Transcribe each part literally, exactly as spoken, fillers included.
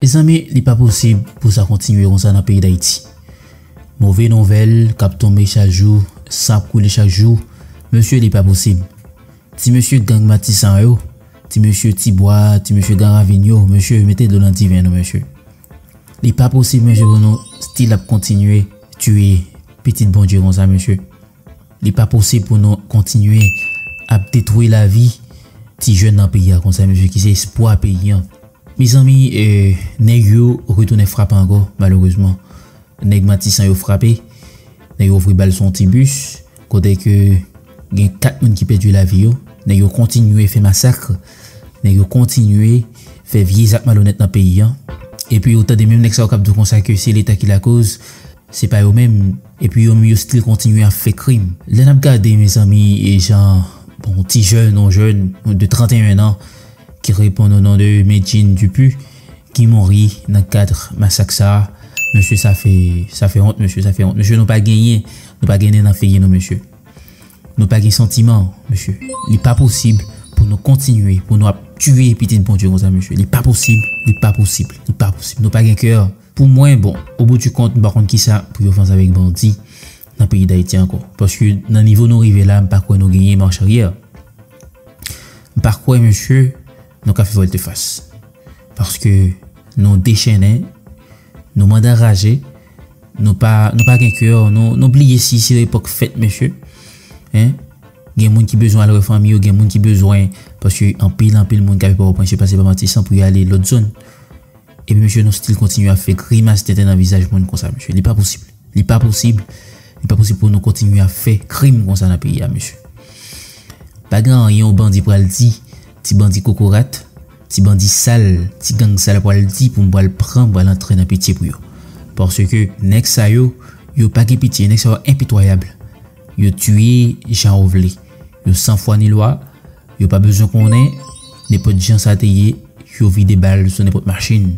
Mezanmi, li pa posib pou sa kontinye konsa nan peyi Dayiti. Move nouvèl k ap tonbe chak jou, san ap koule chak jou. Mesye, li pa posib. Ti mesye gang Matisan yo, ti mesye Tibwa, ti mesye gang Ravin yo, mesye, mete dlo nan diven nou, mesye. Li pa posib, mesye, pou nou still ap kontinye tiye pitit Bondye konsa, mesye. Li pa posib pou nou kontinye ap detwi lavi ti jèn nan peyi a konsa, mesye, ki se espwa peyi an. Mezanmi, eh, nèg yo retounen frape ankò, malerezman. Nèg Matisan yo frape, nèg yo voye bal sou yon ti bis, kote ke gen kat moun ki pèdi lavi yo, nèg yo kontinye fè masak, nèg yo kontinye fè vye zak malonèt nan peyi an. Epi ou tande menm nèg sa yo k ap di w konsa ke se Leta ki lakoz, se pa yo menm. Epi yo menm yo still kontinye ap fè krim. Lè n ap gade, mezanmi, e jan, bon, ti jèn, yon jèn de trannteyen an ki reponn o non de Medjine Dupuy, ki mouri nan kad masak sa a, mesye, sa fè, sa fè wont, mesye, sa fè wont. Mesye, nou pa genyen, nou pa genyen nan figi nou, mesye. Nou pa gen santiman, mesye. Li pa posib pou nou kontinye, pou nou ap tiye pitit Bondye konsa, mesye. Li pa posib, li pa posib, li pa posib. Nou pa gen kè. Pou mwen, bon, au bout du compte, m pa konn kisa pou yo fè ansanm avèk bandi nan peyi Dayiti ankò. Paske nan nivo nou rive la, m pa kwè nou genyen mach aryè. M pa kwè, mesye, nou ka fè vòltefas. Paske nou dechennen, nou manda raje, nou pa, nou pa gen kè, nou, nou bliye si se epòk fèt, mesye. Hein? Gen moun ki bezwen al wè fanmi yo, gen moun ki bezwen, paske anpil, anpil moun k ap viv Pòtoprens yo pase pa Matisan pou y ale lòt zòn. Epi, mesye, nou still kontinye ap fè grimas tenten nan vizaj moun konsa, mesye. Li pa posib. Li pa posib. Li pa posib pou nou kontinye ap fè krim konsa nan peyi a, mesye. Pa gen anyen yon bandi pral di, ti bandi kokorat, ti bandi sal, ti gang sal pral di pou m pral pran, m pral antre nan pitye pou yo. Paske nèg sa yo, yo pa gen pitye, nèg sa yo enpitwayab. Yo tiye jan yo vle. Yo san fwa ni lwa, yo pa bezwen konnen, nenpòt jan sa te ye, yo vide bal sou nenpòt machin.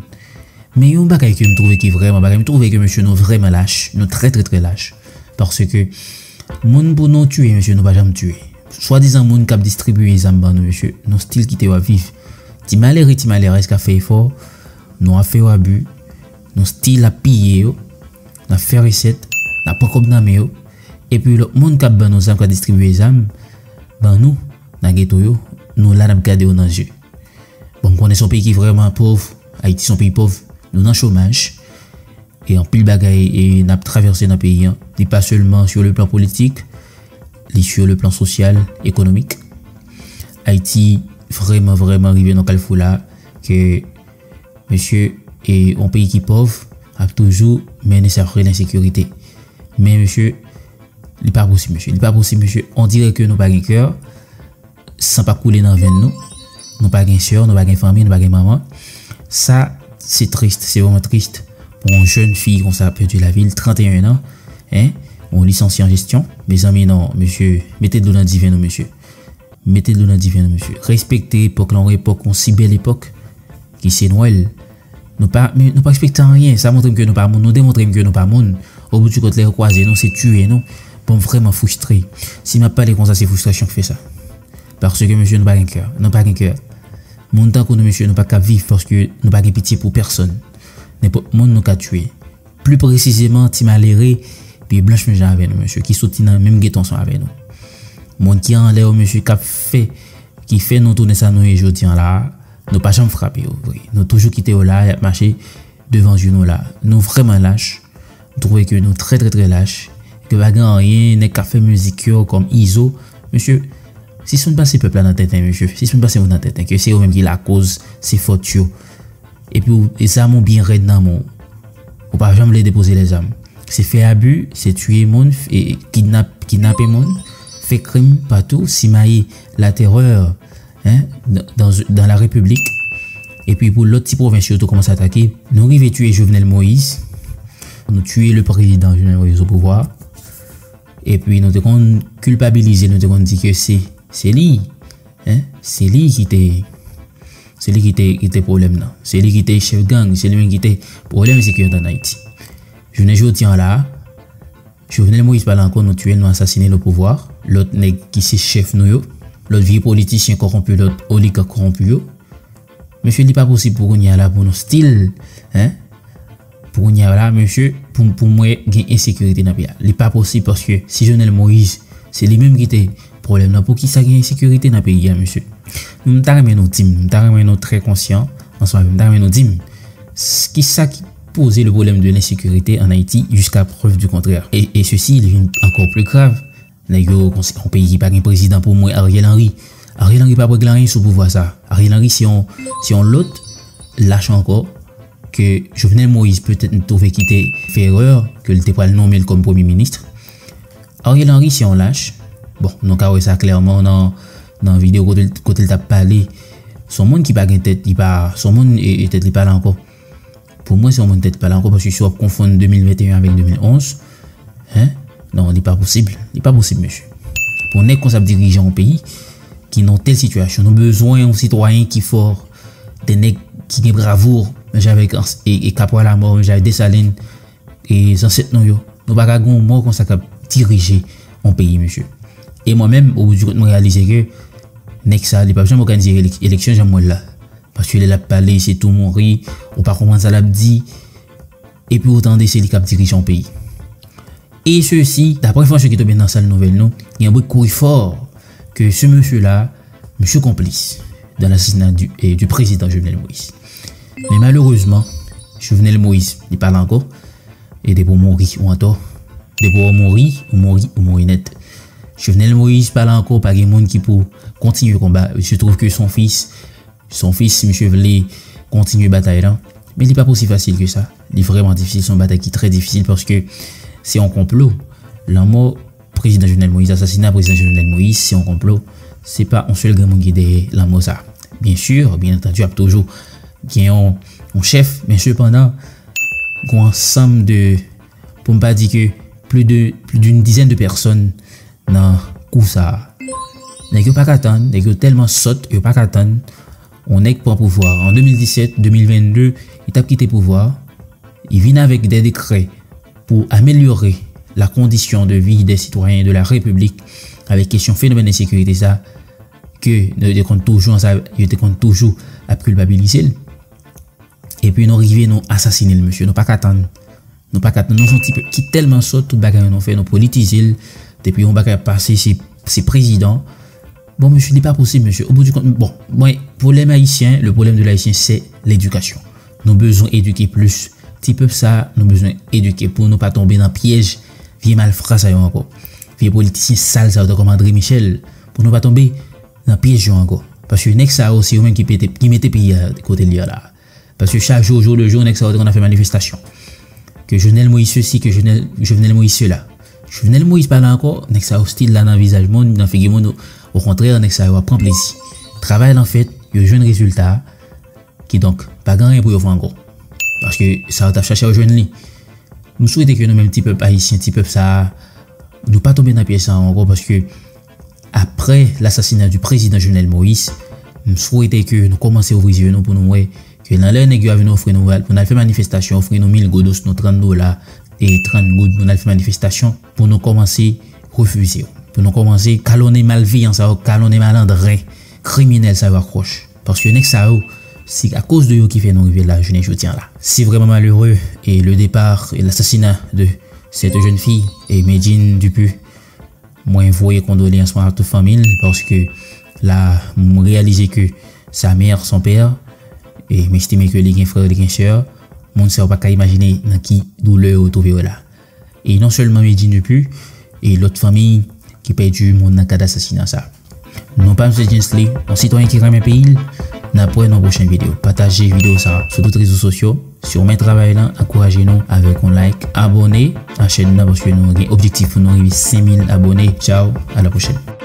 Men yon bagay ke m twouve ki vrèman, bagay m twouve ke mesye nou vrèman lach, nou trè, trè, trè lach. Paske moun pou nou tiye, mesye, nou pa janm tiye. Swadizan moun k ap distribiye zam ban nou, mesye, nou still kite yo ap viv. Ti malere, ti malerèz k ap fè efò, nou ap fè yo abi, nou still ap piye yo, n ap fè resèt, n ap pran kòb nan men yo. Epi lòt moun k ap ban nou zam, k ap distribiye zam ban nou nan geto yo, nou la n ap gade yo nan zye. Bon, m konnen se yon peyi ki vrèman pòv. Ayiti se yon peyi pòv. Nou nan chomaj. E anpil bagay e n ap travèse nan peyi an. Li pa sèlman sur le plan politik, li sur le plan sosyal, ekonomik. Ayiti vrèman, vrèman rive nan kalfou la ke, mesye, e yon peyi ki pòv ap toujou mennen sa k rele ensekirite. Men, mesye, li pa posib, mesye. Li pa posib, mesye. On dirè ke nou pa gen kè. San pa koule nan venn nou. Nou pa gen sè, nou pa gen fanmi, nou pa gen manman. Sa, se tris, se vrèman tris pou yon jèn fi konsa pèdi lavi l, trannteyen an, hein, yon lisansye an jesyon. Mezanmi, non, mesye, mete dlo nan diven nou, mesye. Mete dlo nan diven nou, mesye. Respekte epòk la, yon epòk, yon si bèl epòk, ki se Nwèl. Nou pa, men nou pa respekte anyen. Sa montre m ke nou pa moun. Nou demontre m ke nou pa moun. Au bout du compte, lè yo kwaze nou, se tiye nou. Bon, m vrèman fristre. Si m ap pale konsa, se fristrasyon k fè sa. Paske, mesye, nou pa gen kè. Nou pa gen kè. Moun tankou nou, mesye, nou pa ka viv paske nou pa gen pitye pou pèsonn. Nenpòt moun nou ka tiye. Pli presizeman, ti malere pye blanch menm jan avè nou, mesye, ki soti nan menm geto ansanm avè nou. Moun ki anlè yo, mesye, k ap fè, ki fè nou tounen sa nou ye jodi an la a, nou pa janm frape yo, vre. Nou toujou kite yo la, y ap mache devan je nou la. Nou vrèman lach. M twouve ke nou trè, trè, trè lach. Ke pa gen anyen, nèg k ap fè mizik yo kòm Izo. Mesye, sispann pase pèp la nan tenten, mesye. Sispann pase moun nan tenten, ke se yo menm ki lakoz, se fòt yo. Epi w, e zam ou byen rèd nan men w. Ou pa janm vle depoze lèzam. Se fè abi, se tiye moun, e kidnap, kidnape moun, fè krim patou, simaye latèrè, hein, dans, dans la République. Epi pou lòt ti pwovens yo tou kòmanse atake. Nou rive tiye Jovenel Moïse. Nou tiye le prezidan Jovenel Moïse o pouvwa. Epi nou te konn kilpabilize, nou te konn di ke se, se li, hein, se li ki te, se li ki te, ki te pwoblèm nan. Se li ki te chèf gang, se li menm ki te pwoblèm sekirite ann Ayiti. Jounen jodi an la, Jovenel Moïse pa la ankò, nou tiye l, nou asasine l o pouvwa. Lòt nèg ki se chèf nou yo, lòt vye politisyen kòwonpi, lòt oligak kòwonpi yo, Mesye, li pa posib pou kounye a la pou nou still, hein? Pou kounye a la, mesye, pou, pou mwen gen ensekirite nan peyi a. Li pa posib paske si Jovenel Moïse, se li menm ki te pwoblèm nan, poukisa gen ensekirite nan peyi a, mesye? M ta renmen nou di m, m ta renmen nou trè konsyan, ansanm avè m, m ta renmen nou di m, s-, kisa ki poze le problème de l'insécurité en Haïti jusqu'à preuve du contraire? Et, et ceci, il vient encore plus grave. Nèg yo, yon peyi ki pa gen prezidan pou mwen, Ariel Henry. Ariel Henry pa regle anyen sou pouvwa sa. Ariel Henry se yon, se yon lòt lach ankò ke Jovenel Moïse petèt m twouve ki te fè erè, ke l te pral nonmen l kòm premye minis. Ariel Henry se yon lach. Bon, nou ka wè sa klèman nan, nan videyo kote, kote l t ap pale. Se yon moun ki pa gen tèt, li pa, se yon moun e, e tèt li pa la ankò. Pou mwen, se yon moun tèt pa la ankò, paske si w ap konfonn de mil venteyen avèk de mil onz, hein? Non, li pa posib. Li pa posib, mesye. Pou yon nèg konsa ap dirije yon peyi ki nan yon tèl sitiyasyon, nou bezwen yon sitwayen ki fò, de nèg ki gen bravou, menm jan avèk ans-, e, e Kapwa Lamò, menm jan avèk Desalin, e zansèt nou yo. Nou pa ka gen yon mò konsa k ap dirije yon peyi, mesye. E mwen menm, o bout di kont, mwen reyalize ke nèg sa, li p ap janm òganize elek-, eleksyon jan m wè l la. Paske lè l ap pale, se tou mouri, ou pa konprann sa l ap di, epi ou tande se li k ap dirije yon peyi. E sesi, daprè enfòmasyon ki tonbe nan sal nouvèl nou, gen bri kouri fò ke se mesye la, mesye konplis dans l'assassinat du, eh, du président Jovenel Moïse. Men malerezman, Jovenel Moïse, li pa la ankò, e depi w mouri, ou antò. Depi w mouri, ou mouri, ou mouri nèt. Jovenel Moïse pa la ankò, pa gen moun ki pou kontinye konba. Il se trouve que son fils, son fils, misye vle kontinye batay lan. Men li pa pou si fasil ke sa. Li vrèman difisil, se yon batay ki trè difisil paske se yon konplo. Lanmò prezidan Jovenel Moïse, asasina prezidan Jovenel Moïse, se yon konplo. Se pa yon sèl grenn moun ki dèyè lanmò sa. Byen si, byen antandi, ap toujou gen yon, yon chèf, men sepandan, gen yon ansanm de, pou m pa di ke plis de, plis d'une dizaine de personnes nan kou sa a. Nèg yo pa ka tann, nèg yo tèlman sòt, yo pa ka tann. Yon nèg pran pouvwa an de mil disèt, de mil vennde, li t ap kite pouvwa, li vin avèk de dekrè pou amelyore la condition de vie des citoyens de la République avèk kesyon fenomèn ensekirite sa, ke yo te konn toujou ansa, yo te konn toujou ap kilpabilize l. Epi nou rive, nou asasine l, mesye. Nou pa ka tann. Nou pa ka tann. Nou se yon ti pèp ki tèlman sòt, tout bagay nou fè, nou politize l. Depi yon bagay ap pase, se, se prezidan. Bon, mesye, li pa posib, mesye. O bout di kont, bon, mwen, pwoblèm ayisyen, le problème de l'haïtien, c'est l'éducation. Nou bezwen edike plis. Ti pèp sa, nou bezwen edike pou nou pa tonbe nan pyèj vye malfra sa yo ankò. Vye politisyen sal sa yo, tankou André Michel, pou nou pa tonbe nan pyèj yo ankò. Paske nèg sa yo, se yo menm ki mete, ki mete peyi a kote l ye la. Paske chak jou, jour le jour, nèg sa yo te konn ap fè manifestasyon. Ke Jovenel Moïse ceci, ke Jovenel, Jovenel Moïse cela. Jovenel Moïse pa la ankò, nèg sa yo still la nan vizaj moun, nan figi moun. Okontrè, nèg sa yo ap pran plezi. Travay lan fèt, yo jwenn rezilta. Kidonk, pa gen anyen pou yo fè ankò. Paske sa yo t ap chache, yo jwenn li. M swete ke nou menm ti pèp ayisyen, ti pèp sa a, nou pa tonbe nan pyèj sa a ankò, paske aprè lasasina di prezidan Jovenel Moïse, m swete ke nou kòmanse ouvri zye nou pou nou wè ke nan lè nèg yo a vin ofri nou, pou n al fè manifestasyon, ofri nou mil goud, nou trant dola, e trant goud pou n al fè manifestasyon, pou nou kòmanse refize yo. Pou nou kòmanse kalonnen malveyan sa yo, kalonnen malandren, kriminèl sa yo ak wòch. Paske nèg sa yo, se akoz de yo ki fè nou rive la jounen jodi a la. C'est vraiment malheureux et le départ et l'assassinat de cette jeune fille et Medjine Dupu. Mwen voye kondoleyans mwen a tout fanmi l, paske la, m reyalize ke sa mè, son pè, e m estime ke li gen frè, li gen sè, moun sa yo pa ka imajine nan ki doulè yo twouve yo la. E non sèlman Medjine Dupu, e lòt fanmi ki pèdi moun nan kad asasina sa. Non pa m se Jensley, yon sitwayen ki renmen peyi l. N ap wè nan pwochen videyo. Pataje videyo sa sou tout rezo sosyo. Si w renmen travay lan, ankouraje nou avèk yon like, abòne a chèn nan, paske nou gen objektif pou nou rive senk mil abòne. Tchao, a la pwochèn.